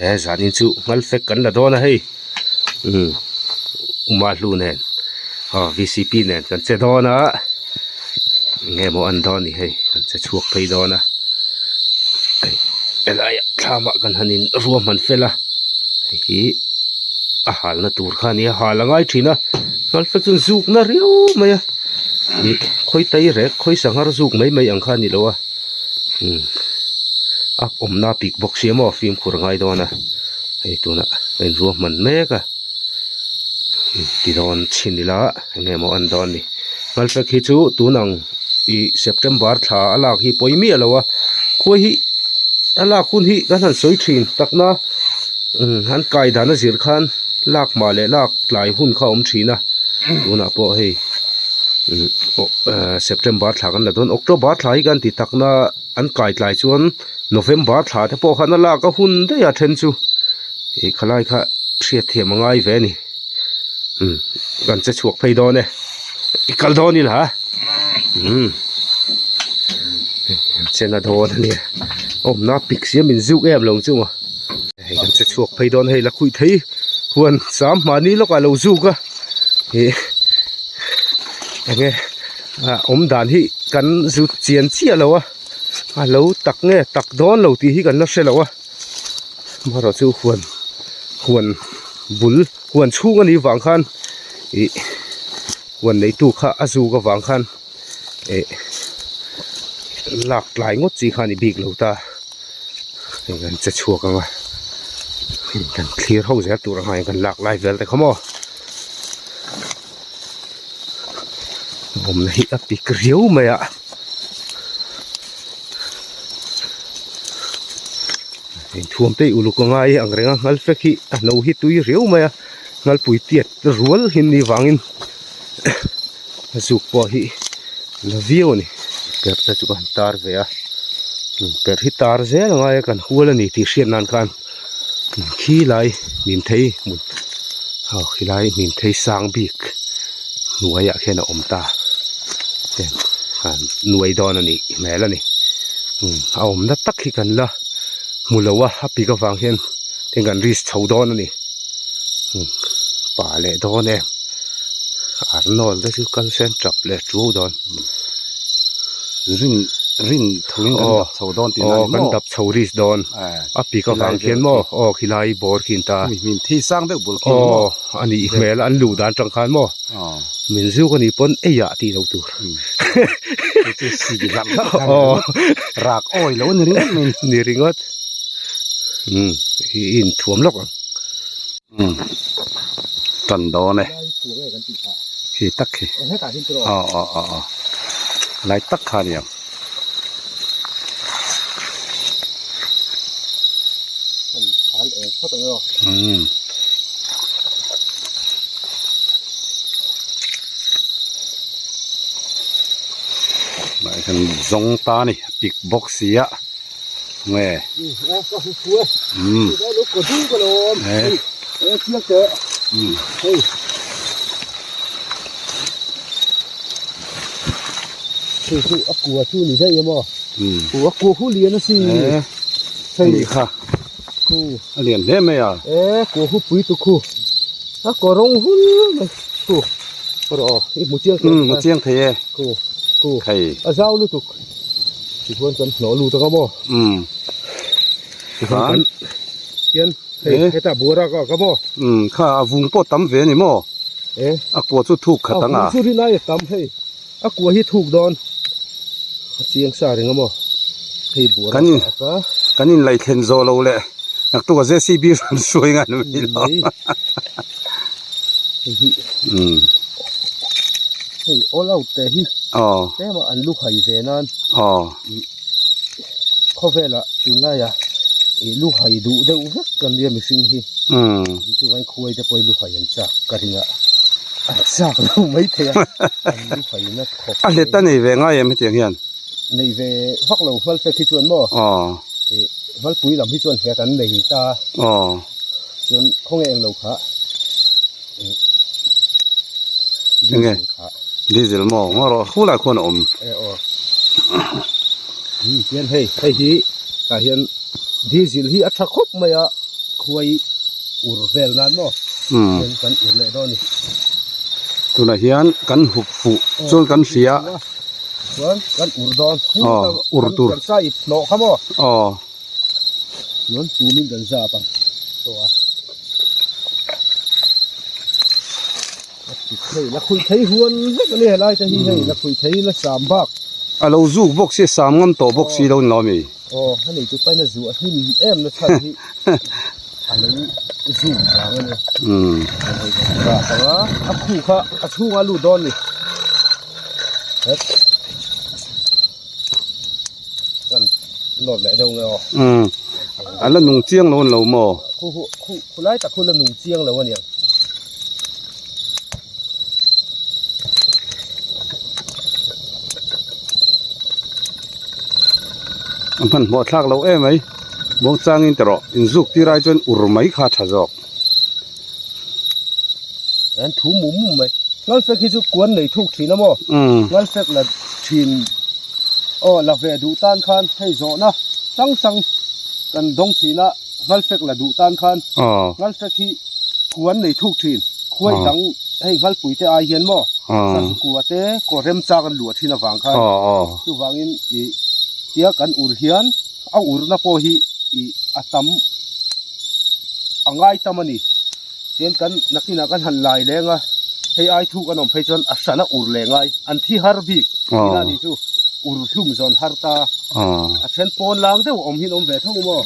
E zanin chu ngal fek kan la dawn a hei umm uma hlu nen aw vcp nen kan che dawn a eng nge maw an dawn ni hei kan che chhuak phei dawn a hei helaiah thlamah kan han in ruahman fel a hei hi a halna tur kha a nia hal a ngai thin a ngal fek chuan zukna riau mai a ih khawi tai rek khawi sanghar zuk mai mai ang kha a ni lo a. Umm a awmna pik bawk sia maw fimkhur a ngai dawn a hei tunah a inruahman mek a ti dawn chhin ila eng nge maw a en dawn ni ngalfek hi chu tun ang ih september thla a lak hi pawi miah lo a khuai hi a lak hun hi kan han sawi thin takna umm an kai dan a zir khan lak hma leh lak tlai hun kha a awm thin a tunah pawh hei umm september thla kan la dawn october thla hi kan ti takna an kai tlai chuan november thla te pawh khan a lak a hun daih a then chu ih khalai kha hriat thiam a ngai ve a ni umm kan che chhuak phei dawn e i kal dawn ila umm chena dawn a nia awmna pik sia min zuk em lo chu maw hei kan che chhuak phei dawn hei la khuih thei huan sam mahni lawkah lo zuk a ih enge ah awm dan hi kan zut chian chiah lo a a lo tak nge tak dawn lo tih hi kan la hre lo a amaherawh chu huan huan bul huan chhung a nih vang khan ih huan neitu kha a zuk avang khan ih lak tlai ngawt chi kha a ni bik lo ta. Hei kan che chhuak ang a hei kan thlir ho zel tur ang a hei kan lak lai vel te kha maw awmna hi a pik riau mai a inthuam te uluk a ngai ang reng a ngal fek hi a no hi tui riau mai a ngalpui tiat rual hi ni vangin a zuk pawh hi la viau a ni perh te chu ka han tar ve a perh hi tar zel a ngai a kan hual a ni tih hriat nan khan khi lai hnim thei hmun aw khilai hnim thei sang bik hnuaiah khian a awm ta heng han nuai dawn a nih hmel a ni a awmna tak hi kan la hmu lo a a pik avang hian tin kan risk chho dawn a ni pa leh dawn em. Arnold te chu kal sen tap leh tuau dawn. Rin rin thuin kan dap chho dawn tih na ni maw? Kan dap chho risk dawn. A pik avang khian maw? Aw khilai bawr khi an ta. Min thi sang deuh bul khi ni maw? Aw a nih hmel an luh dan tang khan maw? Min zuk a nih pawn eiah tih lo tur. Chu si hlak hlak khan rak awi lo ni ringawt mai. Ni ringawt. I inthuam lawk ang. Tan dawn e khi tak khi aw aw aw aw lai tak kha a ni ang. Umm. Zawng ta a ni pik bawk sia. Nge. Hei kha a lian hle mai a. Hmu chiang thei e. Hei. Tichuan kan hnawh lut ang a maw? Umm. Tichuan kan hian hei hetah buara ka ka maw? Umm kha a vung pawh tam ve a ni maw? E. A kua chu thuk khat ang a. A vung chu rin ai a tam hei. A kua hi thuk dawn. A chiang sa reng a maw? Hei buara ka ka. Kan in lei thlen zawh lo leh naktuk a JCB rawn hruai ngan mai lo. Hei hi. Umm. Hei all out te hi. Aw. Tlema an lu hai ve nan. Aw. Khawvela tunlaia ih lu hai duh deuh vek kan nia mihring hi. Umm. Chuvangin khuai te pawh hi lu hai an chak ka ring a. An chak lo mai thei a. An lu hai na khawp. A hlet a nei ve ngai em hetiang hian? Nei ve vak lo hmal fek hi chuan maw? Aw. Ih hmalpui lam hi chuan hlet an nei ta. Aw. Chuan khawnge eng lo kha? Enge? Diesel maw? Ngaw rawh hu lai khuan a awm. E aw. Hian hei hei hi tah hian diesel hi a tha khawp mai a. khuai ur vel nan maw chuan kan ur leh dawn a ni. Tunah hian kan hup fuh chuan kan hria a. Chuan kan ur dawn. Aw ur tur. Kan sa ip hnawh kha maw. Aw. Chuan tumin kan zap ang tawh a. Hei la khuih thei huan vek a ni helai te hi hei la khuih thei la sam bak. A lo zuk bawk sia sam ngam tawh bawk si lo ni lo mi. Aw a nei tu paina zu a hnim em na chhan hi a lo zuk vang a ni. Umm. Rah ang a a khu kha a chhungah a lut dawn ni. Het. Kan nawt leh deuh nge aw. Umm. A la nung chiang lo a ni lo maw? Khu khu khu khu lai tak khu la nung chiang lo a niang. A hmanhmawh thlak lo em mai. Muangchangin ti rawh inzuk tir ai chuan ur mai kha a tha zawk. An thu mum mum mai. Ngalfek hi chu kuan nei thuk thin a maw? Ngalfek la thin aw la ve duh tan khan hei zawhna hrang hrang kan dawng thin a ngalfek la duh tan khan ngalfek hi kuan nei thuk thin khuai dang hei ngalpui te ai hian maw sazu kua te kaw remchang an luah thin avang khan chuvangin ih tia kan ur hian a urna pawh hi ih a tam a ngai tam a ni. Tian kan nakinah kan han lai leng a, hei ai thu kan awm phei chuan a hran a ur leh ngai, an thi har bik tihna a nih chu, ur hlum zawn har ta, a then pawn lang deuh awm hi an awm ve tho maw?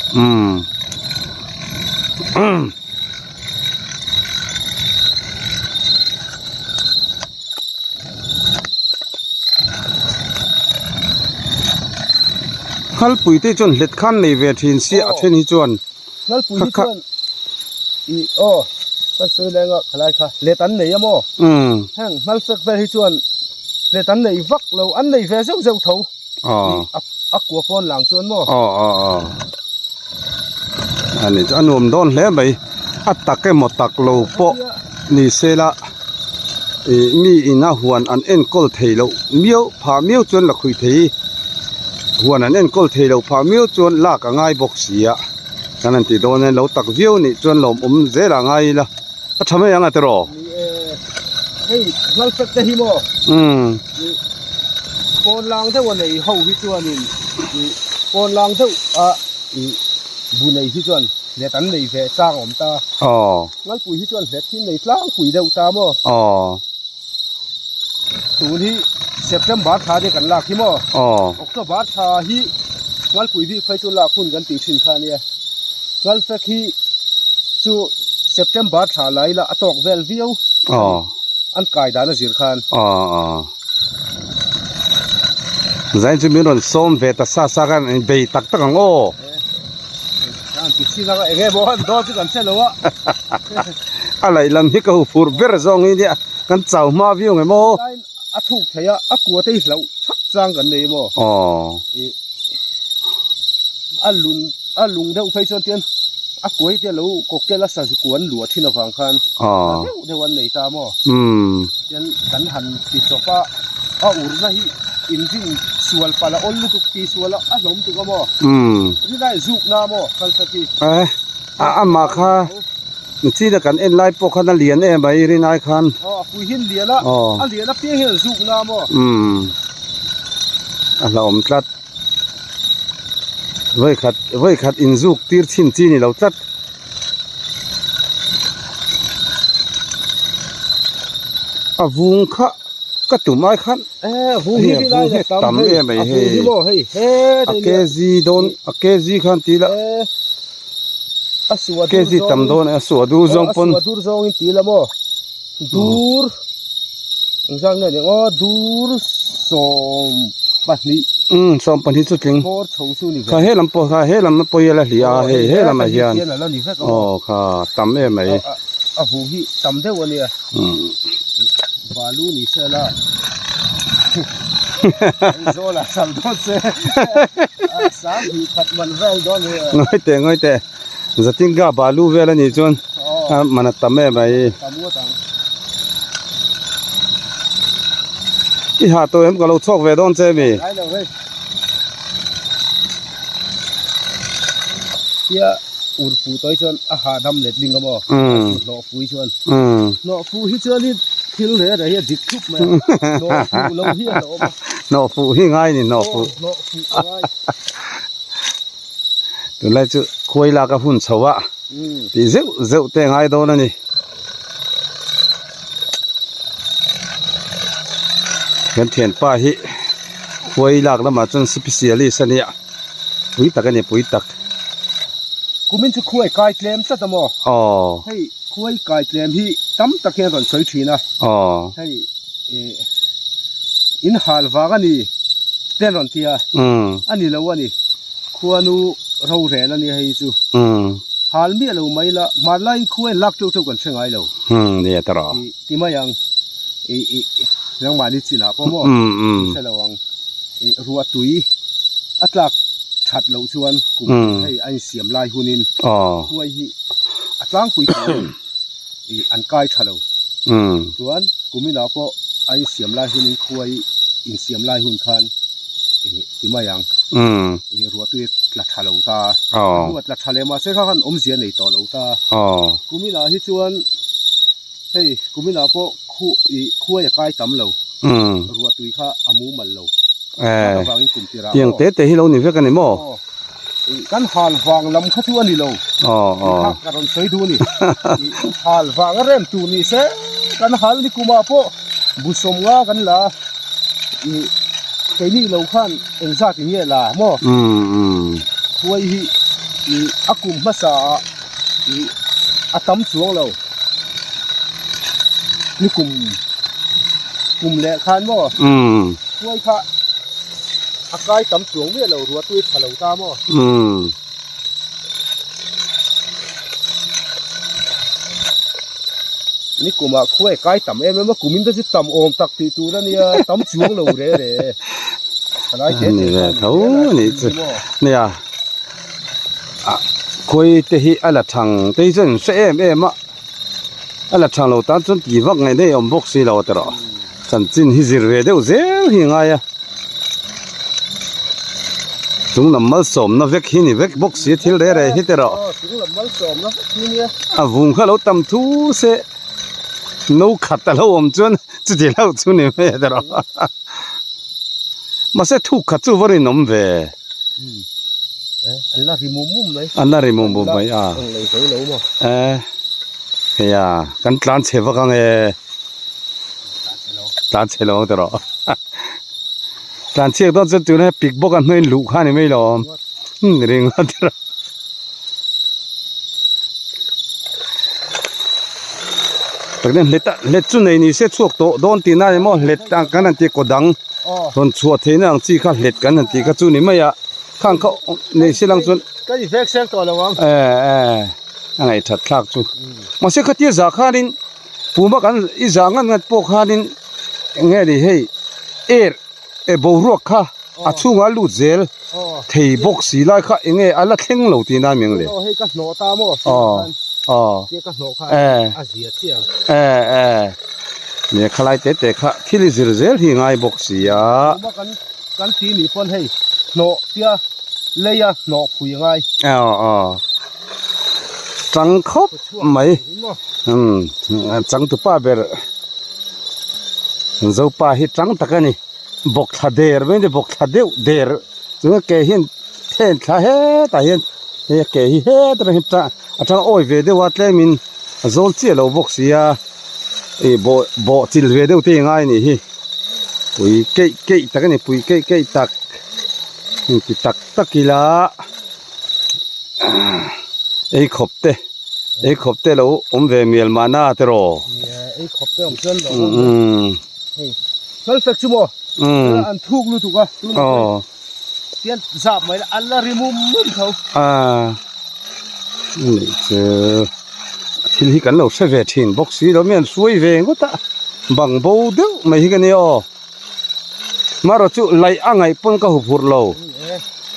Khalpui te chuan hlet khan nei ve thin sia a then hi chuan. Ngalpui hi chuan i aw kan sawi leng a khalai kha let an nei a maw? Heng ngalfek vel hi chuan let an nei vak lo an nei ve zeuh zeuh tho a kua pawn lang chuan maw? Aw aw aw ani chu a nuam dawn hle mai a tak emaw tak lo pawh ni se la ih mi ina huan an enkawl thei loh miau phah miau chuan la khuih thei huan an enkawl thei loh phah miau chuan lak a ngai bawk si a kan han tih dawn hian lo tak viau nih chuan lawmawm zel a ngai ila a tha mai ang a tiraw ni e hei ngalfek te hi maw umm pawn lang deuh a nei ho hi chuanin ih pawn lang deuh a ih bu nei hi chuan hlet an nei ve chang a awm ta aw ngalpui hi chuan hlet hi nei tlangpui deuh ta maw aw Tun hi September thla te kan lak hi maw? Aw. October thla hi Ngalpui bik phei chu lak hun kan tih thin kha a nia. Ngalfek hi chu September thla lai la a tawk vel viau. Aw. An kai dan a zir khan. Aw aw. Zain chu min rawn sawm ve ta sa sa khan in bei tak tak ang aw. An ti chin anga eng emaw an dawn chu kan hre lo a. A laih lam hi ka hu fur ber zawng hi nia. Kan chau hma viau nge maw? Tlaiin a thuk thei a, a kua te hi hlauh thak chang kan nei maw? Aw. Ih a lun a lung deuh phei chuan tian a kuai te lo kawkkel a sazu kua an luah thin avang khan Aw. deuh deuh an nei ta maw? Umm. Tian kan han ti chawp a, a urna hi inrin sual palh a awl lutuk ti sual a a hlawm tuk a maw? Umm. Rinai zuk na maw kal ta khi? Eh a amah kha. China kan en lai pawh khan a lian em a i rin ai khan. Aw a pui hian lian a, a lian apiang hian zuk na maw? Umm a hlauhawm tlat. Vawikhat vawikhat inzuk tir chhin chi ni lo tlat. A vung kha ka tum ai khan Eh vung hi rin ai la tam hei a vung hi maw hei he a kg dawn a kg khan ti la. A suah dur kg tam dawn a suah dur zawng pawn a suah dur zawng in ti la maw dur engzat nge ni aw dur 12 12 chu tling bawr chho chu ni kha he lam pawh kha he lam pawh hi a la hliah a hei he lamah hian aw kha tam em mai a vung hi tam deuh a nia balu ni se la Aizawl ah sal dawn se sang hnih khat man vel dawn hi ngawi teh ngawi teh zatinga balu vel a nih chuan man a tam em mai tam ngawt ang i ha tawh em ka lo chhawk ve dawn che mi ngai lo hei tia. Ur fuh tawh hi chuan a hahdam let ling a maw? Hnawh fuh hi chuan. Hnawh fuh hi chuanin thil reh reh hi a dik thup mai a. Hnawh fuh lo hi a la awm a. Hnawh fuh hi ngai ni hnawh fuh. Hnawh fuh a ngai. Tunlai chu khuai lak a hun chho a tih zeuh zeuh te a ngai dawn a ni. Kan thianpa hi khuai lak lamah chuan specialist a nia. Pui tak a ni pui tak. Kumin chu khuai kai tlem tlat a maw? Aw. Hei khuai kai tlem hi tam tak hian rawn sawi thin a. Aw. Hei eh in hal vang a ni te an rawn ti a. Umm. A ni lo a ni. Khuanu rorel a nia hei chu. Umm. Hal miah lo mai la hmanlaiin khuai an lak teuh teuh kan hre ngai lo. Umm nia ta rawh. I ti mai ang. I i nangmahni chinah pawh maw? Umm umm. Hre lo ang. Ih ruah tui a tlak that loh chuan kum hei a insiam lai hunin khuai hi a tlangpui turin ih an kai tha lo. Chuan kuminah pawh a insiam lai hunin khuai insiam lai hun khan ih ti mai ang ih ruah tui a tla tha lo ta a, ruah tla tha leh mahse kha khan awmzia nei tawh lo ta. Kuminah hi chuan hei kuminah pawh khu ih khuai a kai tam lo. Ruah tui kha a mumal lo. Eh, tiang te te hi lo ni vek a ni maw? Kan hal vang lam kha chu a ni lo. Aw aw. Ka rawn sawi duh a ni. Hal vang a rem tur ni se kan hal ni kumah pawh busawm nga kan la a. Keini lo khan engzat in nge la maw? Khuai hi a kum hmasa ah a tam chuang lo. Ni kum kum leh khan maw khuai kha a kai tam chuang miah lo ruah tui tha lo ta maw. Ni kumah khuai a kai tam em em a kum in te chu tam awm tak tih tur a nia tam chuang lo re re. Thalai te te khan tho a nih chu nia khuai te hi a la thang te hi chuan in hre em em a. A la tha lo tan chuan ti vak ngaih daih a awm bawk si lo a tawrh chanchin hi zir ve deuh zel hi a ngai a chung lam malsawmna vek hi ni vek bawk si a thil reh reh hi tawrh a vung kha lo tam thu se no khat a lo awm chuan chuti lo chu ni mai a tawrh mahse thuk khat chu va rinawm ve. An la ri mum mum mai. An la ri mum mum mai a. Ang lei zo lo maw. Eh. Heia kan tlan chhe vak ang e. Tlan chhe lo ang te rawh. Tlan chhiak dawn chuan tuna pik bawk a hnuaiin luh kha ni mai lo awm. Ring a te rawh. Taknen hlet a hlet chu nei ni se chhuak tawh dawn tihna ni maw hlet ang kan han ti kaw dang. Rawn chhuah theihna ang chi kha hlet kan han tih kha chu ni mai a. Khang kha nei se lang chuan Ka i vek seng tawh lo ang. Eh eh a ngaih that thlak chu. Mahse khatia zah khanin puma kan i zah ngat ngat pawh khanin eng nge ni hei air eh boruak kha a chhungah a lut zel thei bawk si lai kha eng nge a la thleng lo tih nan meng le. Aw hei ka hnawh ta maw Aw aw tia ka hnawh kha a zia chiah ang. Eh eh nia khalai te te kha thil i zir zel hi ngai bawk si a. Puma kan Kan ti nih pawn hei hnawh tia leia hnawh phui a ngai. Aw aw chang khawp mai umm changtupa ber zopa hi chang tak a ni bawk thla der mai a ni bawk thla deuh der chuan ke hian then thla hetah hian he ke hi hetah hian a tang awi ve deuh a tlemin a zawl chiah lo bawk si a ih bawh bawh chil ve deuh te hi ngai a nih hi pui keih keih tak a ni pui keih keih tak inti tak tak ila ei khawp te ei khawp te lo awm ve mial mahna te rawh ei khawp te awm chuan lo hei fel fek chu maw an thuk lutuk a aw Tian zap mai la an la ri mum mum tho. A nih chu thil hi kan lo hre ve thin bawk si lo mi an hruai ve ngawt a bang bo deuh mai hi ka nia aw marawh chu laih a ngaih pawn ka huphurh lo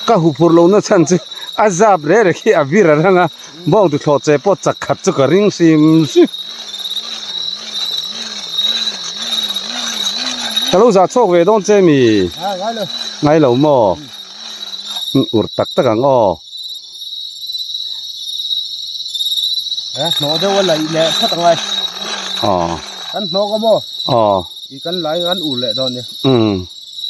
ka huphurh lo na chhan chu a zap reh reh khi a vir a rang a bawng tuthlawh che pawh chak khat chu ka ring hrim hrim ka lo zah chhuak ve dawn che mi ngai lo maw ur tak tak ang aw. Eh hnawh deuh a laih leh khat angai. Aw. Kan hnawk a maw? Aw. I kan lai kan ur leh dawn nia. Umm.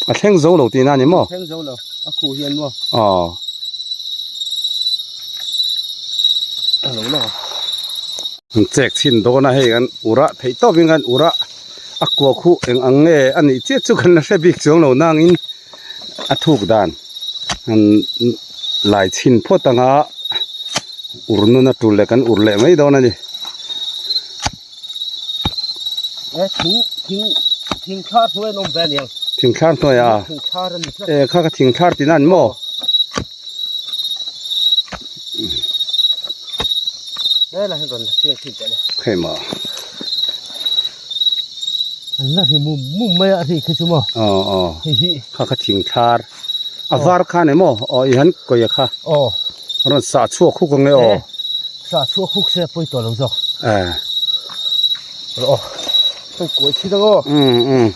A thleng zo lo tihna a ni maw? Thleng zo lo. A khuh hian maw? Aw. A lo lang a. An chek chhin dawn a hei kan ur a theih tawp in kan ur a a kua khuh eng ang nge a nih chiah chu kan la hre bik chuang lo nangin a thuk dan an lai chhin phawt anga ur nun a tul leh kan ur leh mai dawn a ni. E thing thing thing thlar hnuai an awm ve aniang. Thing thlar hnuai a. Thing thlar a ni tlat. E kha kha thing thlar tihna a ni maw? He lah hian rawn chiang thin teh le. Hei maw. An la ri mum mum mai a ri khi chu maw. Aw aw. Hei hi. Kha kha thing thlar. A var kha ni maw? Aw i han kawi a kha. Aw. Rawn sah chhuak huk ang e aw. Sah chhuak huk se pawi tawh lo zawk. Eh. Aw. Hei kuai chhin ang aw. Um um.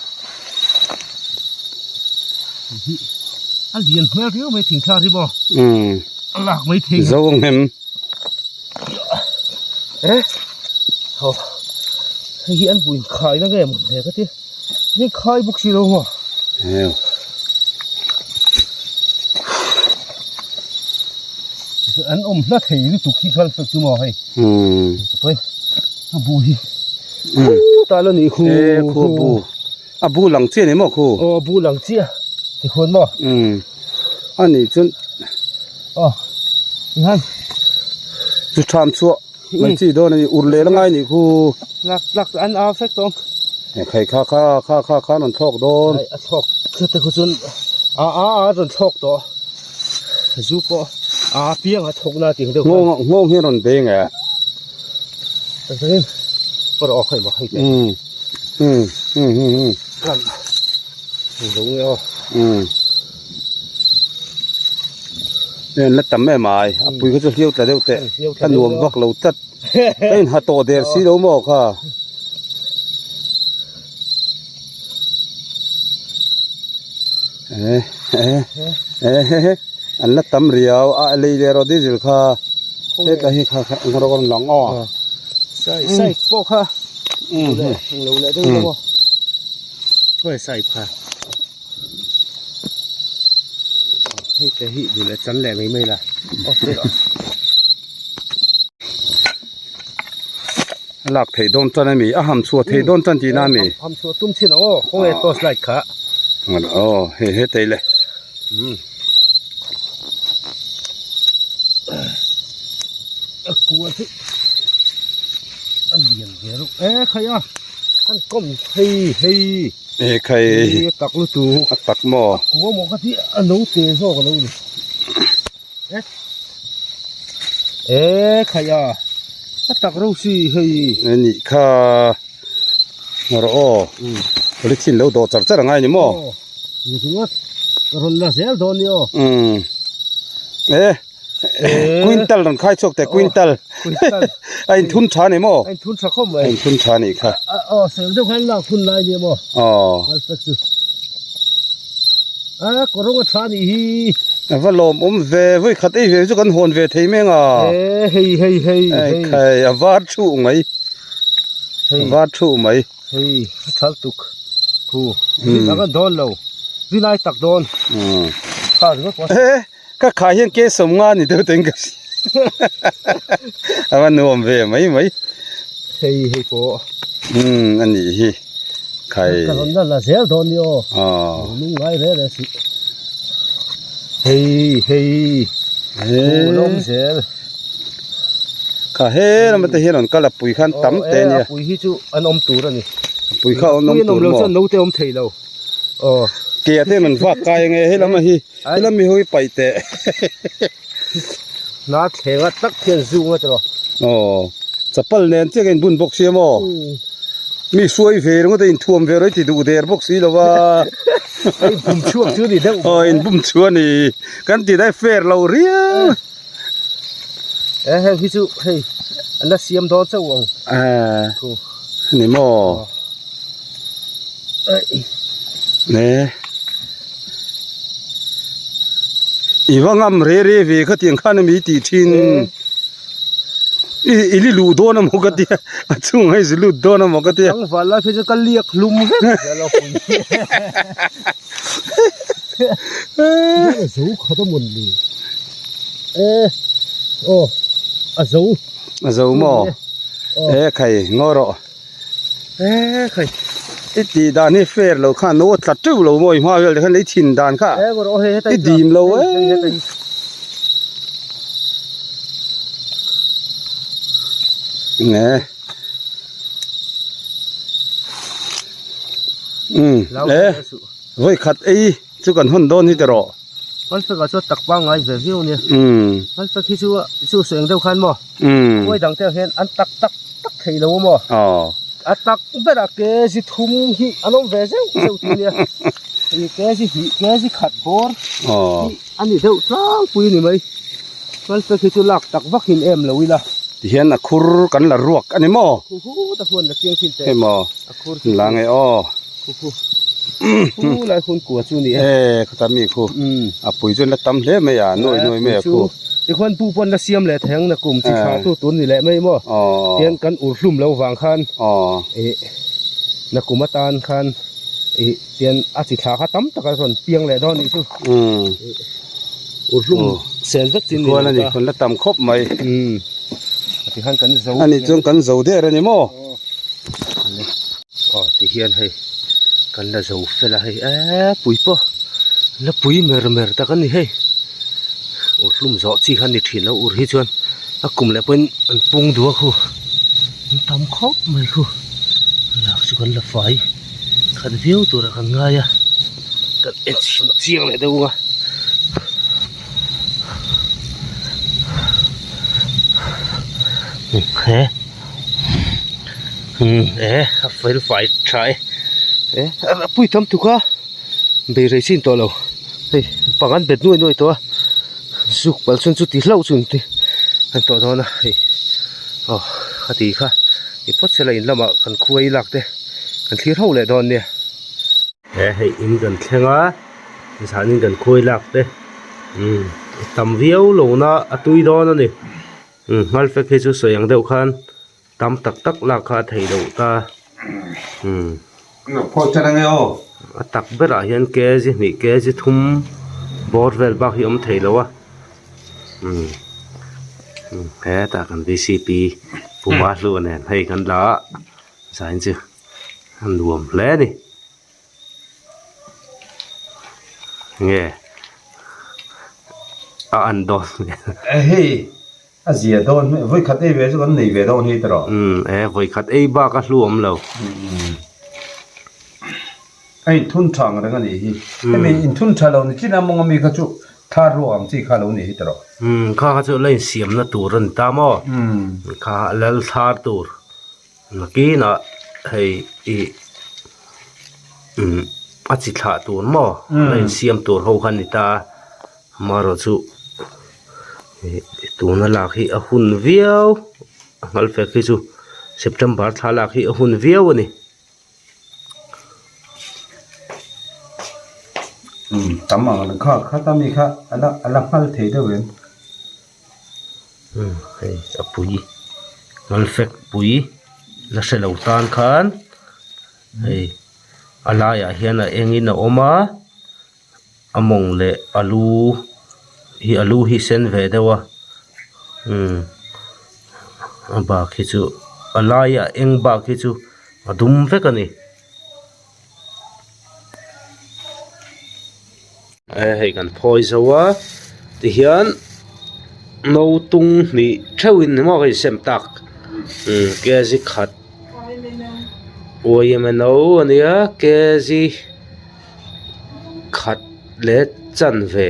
A lian hmel riau mai thing thlar hi maw. Um. A lak mai thei. Zo ang hem. Eh. Ho. Hei hi an buin khai na nge maw he ka ti. Hei khai bawk si lo maw. Heo. An awm hla thei lutuk hi kal fek chu maw hei. Um. Poi. A bu hi. Khu ta lo ni khu. E khu bu. A bu lang chiah ni maw khu. Aw bu lang chiah. Ti khuan maw. Um. Ani chuan Aw. Ihan. Chu tham chhuah mai chi dawn a ni ur leh la ngai ni khu. Lak lak an au fek tawng. E khai kha kha kha kha kha an rawn thlawk dawn. A thlawk te khu chuan a a a rawn thlawk tawh. Zu pawh a piang a thawk na tih deuh. Nghawng nghawng hi a rawn beng e. Takin pawh aw khai maw hei te. Um um um um um. Kan lo nge aw. Um. En la tam em ai a pui kha chu hliau tla deuh teh a nuam vak lo tlat ka in ha tawh der si lo maw kha. Eh eh eh an la tam riau a lei leh rawh diesel kha hetah hi kha kha eng rawng a rawn lang aw sai sai pawh kha lo leh deuh lo maw sai kha hei te hi duh leh chan leh mai mai la A lak theih dawn tan a mi a ham chhuah theih dawn tan tihna a mi ham chhuah tum chin ang aw khawnge torch light kha aw hei he tei le a kua chu a lian ve reuh e khai a an kawm hei hei e khai a tak lutuk a tak maw a kua maw ka tih a lo te zawk a lo ni. E khai a a tak ro si hei e nih kha rawh aw polythene lo dawh char char angai ni maw ni ringawt ka rawn la zel dawn ni aw um e quintal rawn khai chhuak teh quintal a inthun tha ni maw a inthun tha khawp mai a inthun tha nih kha aw sel deuh khan lak hun lai ni maw aw A kawrawng a tha nih hi. A va lawmawm ve, vawi khat ei ve chu kan hawn ve thei meng a. E hei hei hei hei. Khai a var thuh mai. Hei. A var thuh mai. Hei a thal tuk. Khu. Rin ang an dawn lo. Rin ai tak dawn. Kha ringawt pawh. E ka khai hian ke sawm nga ni deuh teng ka hria. A va nuam ve mai mai. Hei hei pawh. Um a nih hi. Khai. Ka rawn la la zel dawn ni aw. Aw. Lung ngai reh reh si. Hei hei. He. Lawm zel. Kha he lam te hian an kal a pui khan tam te nia. A pui hi chu an awm tur a ni. Pui kha an awm tur maw. Chuan no te awm thei lo. Aw. Ke te an vak kai nge he lam hi. He lam mi hoi pai te. Na thlenga tak hian zu nga tawh. Aw. Chapal nen chiah ka inbun bawk sia maw. Mi hruai ve ringawt a inthuam ve rawih ti duh der bawk si lo va. Hei bum chhuak chu ni deuh. Aw inbum chu a ni. Kan ti dai fair lo riau. E heng hi chu hei an la siam dawn chauh ang. Eh. Ni maw. Ne. I va ngam re re ve khatiang khan a mi tih thin. I i li luh dawn a maw ka tia a chhungah i zi lut dawn a maw ka tia. Tlangval lai phei chu ka liak hlum vek zel a pui. A zo khat a mawn le. E aw a zo. A zo maw? E khai ngaw rawh. E khai. I tih dan hi fair lo khan no a tla teuh lo maw i hma vel te khan i thin dan kha i dim lo e. Nge. Um e vawi khat ei chu kan hawn dawn hi ti rawh. Malfek ah chuan tak pangngai ve viau ania. Malfek hi chu chu sawi ang deuh khan maw. Khuai dang te ang hian an tak tak tak thei lo a maw. A tak berah kg thum hi an awm ve zeuh zeuh tih ania. Kg hnih kg khat bawr hi a ni deuh tlangpui a ni mai. Malfek hi chu lak tak vak in em lo ila. Tihian a khur kan la ruak a ni maw. Khu hu ta huan la chiang thin teh. Hei maw. A khur la nge aw. Khu khu. Khu lai hun kua chu ni e. E khata mi khu. A pui chuan la tam hle mai a nuai nuai mai a khu. Tikhuan pu pawn la siam leh theng na kum chi tha tu tur ni leh mai maw. Tian kan ur hlum lo vang khan e na kum atan khan e tian a chi thla kha tam tak a rawn piang leh dawn nih chu. Ur hlum sel vek chin ni lo ta. Khuan la tam khawp mai. Tikhan kan zo. Ani chuan kan zo der a ni maw. Aw ti hian hei kan la zo fel a hei eee pui pawh la pui mer mer tak a ni hei ur hlum zawh chi kha a ni thin lo ur hi chuan a kum leh pawhin an pung duh a khu an tam khawp mai khu lak chu kan la fai khat viau turah kan ngai a kan en chhin chiang leh deuh a. He. Umm e a fel fai tha e e a pui tam tuk a bei rei chin tawh lo hei pang an bet nuai nuai tawh a zuk palh chuan chuti hlauh chu engti an tawh dawn a hei aw a ti kha ti phawt sela in lamah kan khuai lak te kan thlir ho leh dawn nia. He hei in kan thleng a zanin kan khuai lak te umm tam viau lo na a tui dawn a ni. Umm hmalfek hi chu sawi ang deuh khan tam tak tak lak kha a theih loh ta umm a tak berah hian kg hnih kg thum bawr vel bak hi a awm thei lo a umm hetah kan vcp puma hlu nen hei kan la a zain chu a nuam hle a ni. Nge a an dawn hei a zia dawn vawi khat ei ve chu kan nei ve dawn hi tiraw umm e vawi khat ei bak a hlu awm lo a inthun tha ang reng a nih hi hemi inthun tha lo ni chin a mawng ami kha chu thar ruak ang chi kha lo ni hi tiraw umm kha kha chu la insiamna tur a ni ta maw kha lal thar tur. Nakinah hei ih umm a chi thlah tur maw a insiam tur ho kha a ni ta a amaherawh chu ih tuna lak hi a hun viau a nghal fek hi chu september thla lak hi a hun viau a ni. Umm tam ang reng kha kha ta mi kha ala ala nghal thei deuh em. Umm hei a pui ngalfek pui la hre lo tan khan hei a laiah hian a engin a awm a a mawng leh a lu hi a lu hi sen ve deuh a umm a bak hi chu a laia eng bak hi chu a dum vek a ni. Hei kan phawi zo a tihian no tung hnih theuhin ni maw ka insem tak umm kg khat uaim a no a nia kg khat leh chanve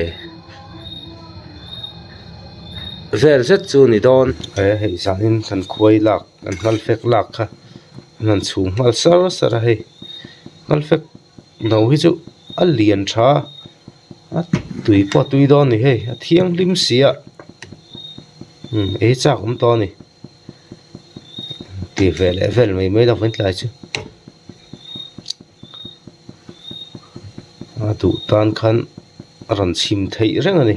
vel zet chu a ni dawn. He hei zanin kan khuai lak kan nghal fek lak kha an han chhum nghal sar sar a hei nghal fek. No hi chu a lian tha a tui pawh a tui dawn a ni hei a thianghlim si a umm ei chak awm tawh a ni ti ve leh vel mai mai lo in tlai chu a duh tan khan a rawn chhim theih reng a ni.